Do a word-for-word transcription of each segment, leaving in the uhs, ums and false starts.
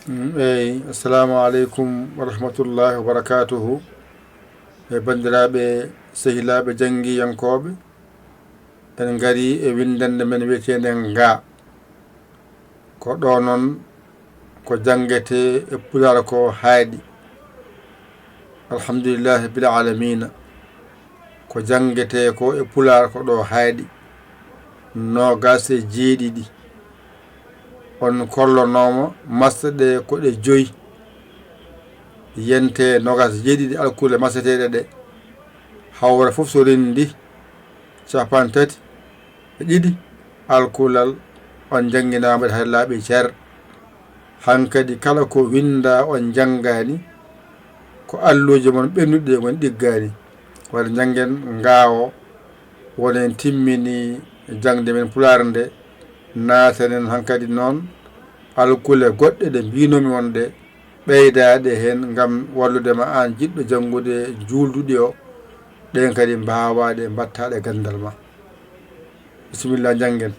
Mm, eyi, assalamu aleykum wa rahmatullahi wa barakatuhu. E banndiraaɓe, sehilaaɓe janngiyankooɓe, en ngarii e winndannde men wiyeteende Nga. Ko ɗo noon ko janngetee e Pulaar ko haaɗi. Alhamdulillahi rabbil aalamiina. Ko janngetee ko e Pulaar ko ɗo haaɗi. Noogaas e jeeɗiɗi. On kollonooma masɗe ɗe ko ɗe joyi. Yente noogaas e jeeɗiɗi alkule masɗeteeɗe ɗe. Hawra fof so renndi cappanɗe tati e ɗiɗi alkulal on njannginaama ɗe hay laaɓi cer. Hankadi kala ko winndaa on njanngaani, ko alluuje mon ɓennuɗe mon ɗiggaani. Wata njanngen ngaawo, wonen timmini jaŋde men Pulaar nde, naatanen hankadi noon alkule goɗɗe ɗe mbiinoomi on ɗe, ɓeydaaɗe heen ngam wallude ma aan jiɗɗo janngude juulduɗi o, ɗeen kadi mbaawaaɗe mbattaaɗe ganndal ma. Bisimilla, njanngen.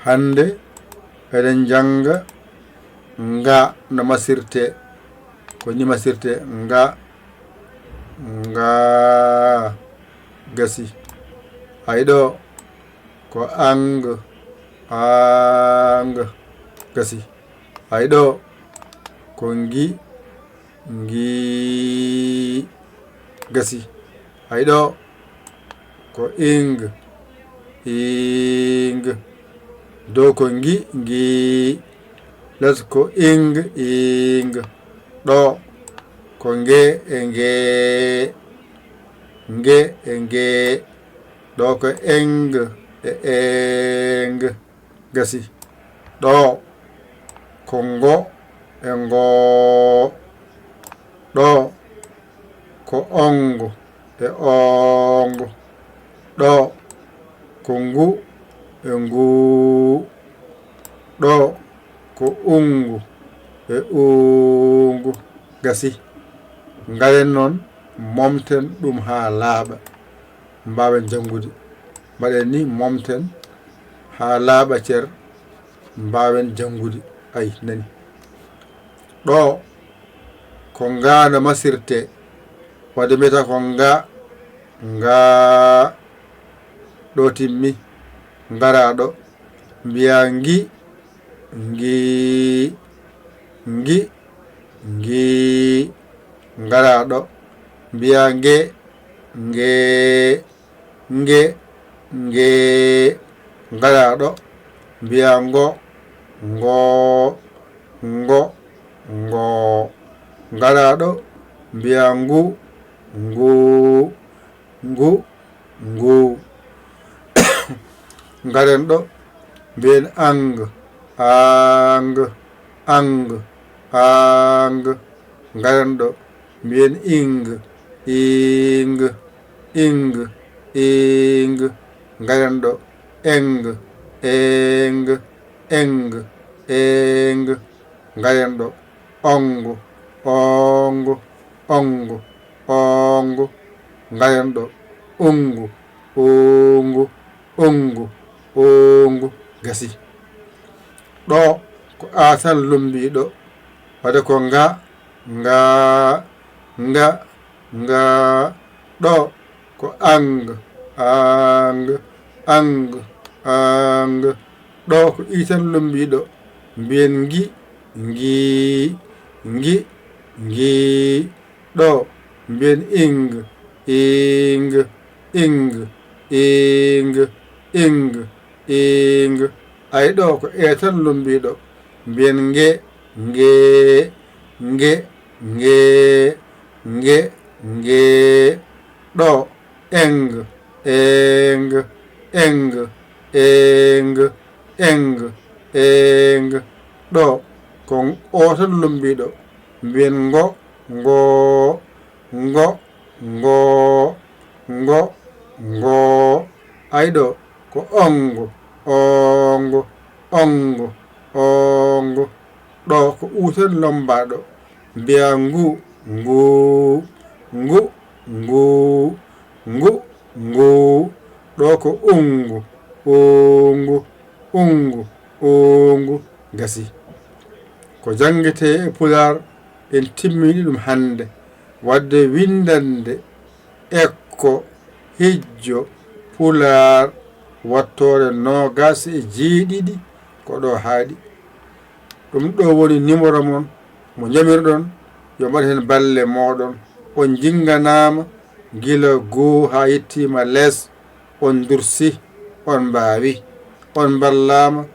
Hannde eɗen njannga Nga no masirtee. Ko ni masirtee: Nga, Nga, gasi. Hay ɗo ko Ang, Ang, gasi. Hay ɗo ko Ngi, Ngi, gasi. Hay ɗo ko Ing, Ing. Dow ko Ngi, Ngi. Les ko Ing, Ing. Ɗo ko Nge e Nge, Nge e Nge. Ɗo ko Eng e Eng. Gasi. Ɗo ko Ngo e Ngo. Ɗo ko Ong e Ong. Ɗo ko Ngu e Ngu. Ɗo ko Ungu e Ungu. Gasi. Ngaren noon, momten ɗum haa laaɓa, mbaawen janngude. Mbaɗen ni, momten haa laaɓa cer, mbaawen janngude. Ay, nani. Ɗo ko Nga no masirtee. Waɗde mbiyata ko Nga, Nga. Ɗo timmi. Ngaraa ɗo. Mbiyaa Ngi, Ngi, Ngi, Ngi. Ngaraa ɗo. Mbiyaa Nge, Nge, Nge, Nge. Ngaraa ɗo. Mbiyaa Ngo, Ngo, Ngo, Ngo. Ngaraa ɗo. Mbiyaa Ngu, Ngu, Ngu, Ngu. Ngaren ɗo. Mbiyen Ang, Ang, Ang, Ang. Ngaren ɗo. Mbiyen Ing, Ing, Ing, Ing. Ngaren ɗo. Eng, Eng, Eng, Eng. Ngaren ɗo. Ongu, ongu, ongu, ongu. Ngaren ɗo. Ungu, ungu, ungu, ungu. Gasi. Ɗo ko A tan lummbiiɗo. Waɗde ko Nga, Nga, Nga, Nga. Ɗo ko Ang, Ang, Ang, Ang. Ɗo ko I tan lummbiiɗo. Mbiyen Ngi, Ngi, Ngi, Ngi. Ɗo mbiyen Ing, Ing, Ing, Ing, Ing, Ing. Ay, ɗo ko E tan lummbiiɗo. Mbiyen Nge, Nge, Nge, Nge, Nge, Nge. Ɗo Eng, Eng, Eng, Eng, Eng, Eng. Ɗo ko O tan lummbiiɗo. Mbiyen Ngo, Ngo, Ngo, Ngo, Ngo, Ngo. Ay, ɗo ko Ongu, Ongu, Ongu, Ongu. Ɗo ko U tan lommbaaɗo. Mbiyaa Ngu, Ngu, Ngu, Ngu, Ngu, Ngu. Ɗo ko Ungu, Ungu, Ungu, Ungu. Gasi. Ko janngetee e Pulaar, en timmini ɗum hannde. Waɗde winndannde ekko hijjo Pulaar wattoore noogaas e jeeɗiɗi ko ɗo haaɗi. Ɗum ɗo woni nimoro mon mo njamirɗon, yo mbaɗ heen balle mooɗon. On njinnganama gila goo haa yettiima lees, on dursi, on mbaawi, on mballaama,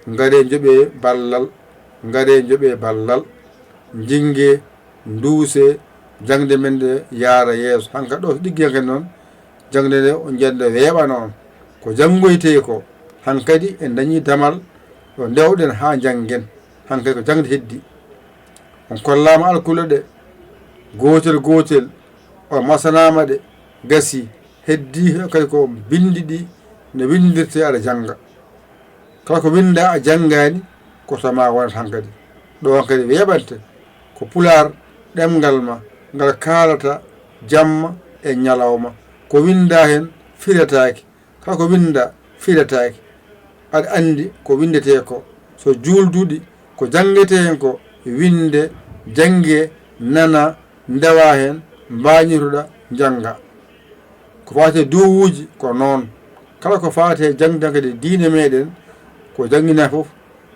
ngaree njoɓee ballal, ngaree njoɓee ballal, njinnge, nduuse, jaŋde men nde yaara yeeso. Hanka ɗo so ɗiggi hanka noon, jaŋde nde o njande weeɓa noon. Ko janngoytee ko, hankadi en dañi damal ɗo ndewɗen haa njanngen. Hankadi ko jaŋde heddi. On kollaama alkule ɗe, gootel gootel, on masanaama ɗe, gasi, heddi kadi ko binndi ɗi no winndirtee aɗa jannga. Kala ko winnda a janngaani, ko to ma wonat hankadi. Ɗo hankadi weeɓante, ko Pulaar ɗemngal ma, ngal kaalata jamma e ñalawma. Ko winnda heen firetaake, kala ko winnda firetaake. Aɗa anndi ko winndetee ko. So juulduɗi, ko janngetee heen ko, winnde, jannge, nana, ndewa heen, mbaañitoɗa, njannga. Ko faati e duwawuuji ko noon. Kala ko faati e jaŋde kadi diine meeɗen, ko jannginaa fof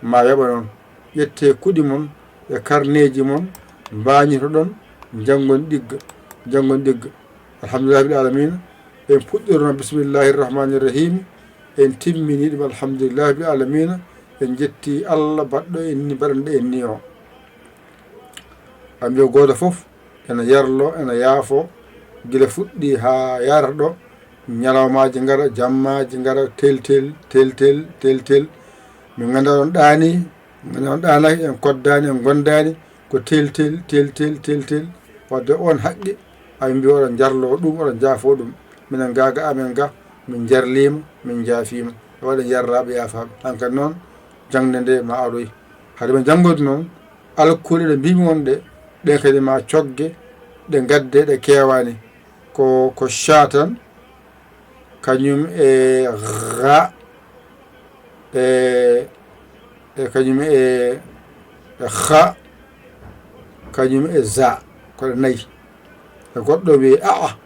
ma weeɓa noon. Ƴettee kuɗi mon e karneeji mon, mbaañitoɗon, njanngon ɗigga, njanngon ɗigga. Alhamdulillahi rabbil aalamiina. En puɗɗirono bismillahi rahmaani rahiim. En timmini ɗum alhamdulillahi rabbil aalamiina. En njetti Allah baɗɗo en ni, baɗanɗo en ni o. Ambiyo gooto fof ena yarlo, ena yaafo, gila fuɗɗi haa yarata ɗo. Ñalawmaaji ngara, jammaaji ngara, tel tel, tel tel, tel tel. Min nganndaa on ɗaani, min nganndaa on ɗaanaki, en koddaani, en ngonndaani, ko tel tel, tel tel, tel tel. Wadde on haqqi, ay mbi oɗon jarlo ɗum, oɗon jaafo ɗum. Minen ga, ga amen ga, min jarliima, min njaafiima. Waɗa yarraaɓe, yaafaaɓe. Hankadi noon, jaŋde nde ma aroy. Hade men janngoyde noon, alkule ɗe mbimi on ɗe, ɗen kadi ma cogge, ɗe ngadde, ɗe keewaani. Ko, ko cha tan, kañum e ra, e, e kañum e, e xa, kañum e za, ko ɗe nayi. E goɗɗo wiye, "A'a,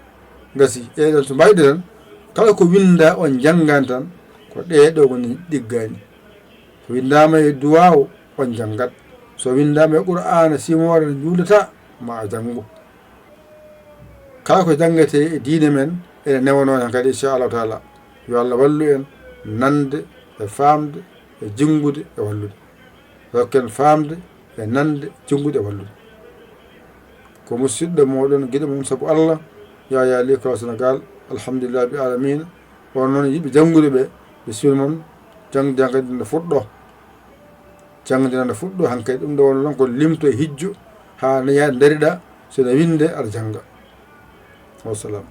gasi, ɗee ɗon so mbayde tan, kala ko winnda on njanngan tan, ko ɗee ɗoo woni ɗiggaani." So winndaama e duwaaw, on njanngat. So winndaama e Qur'aana, simoore nde njuulata, ma a janngu. Kala ko janngetee e diine men, ene newanoo heen kadi, inchallahu taala. Yo Allah wallu en nande e faamde e jinngude e wallude. Hokken faamde e nande, jinngude e wallude. Ko musidɗo mooɗon, giɗo mon sabu Allah, Yaya Ly Kalaw Sénégal, alhamdulillahi rabbil aalamiina. On noon yiɗɓe janngude ɓe, bisimilla mon, jaŋde hankadi no fuɗɗo. Jaŋde no fuɗɗo hankadi, ɗum ɗo wonno noon ko limto e hijjo, haa no yaa ndariɗa, so no winnde aɗa jannga. Wassalam.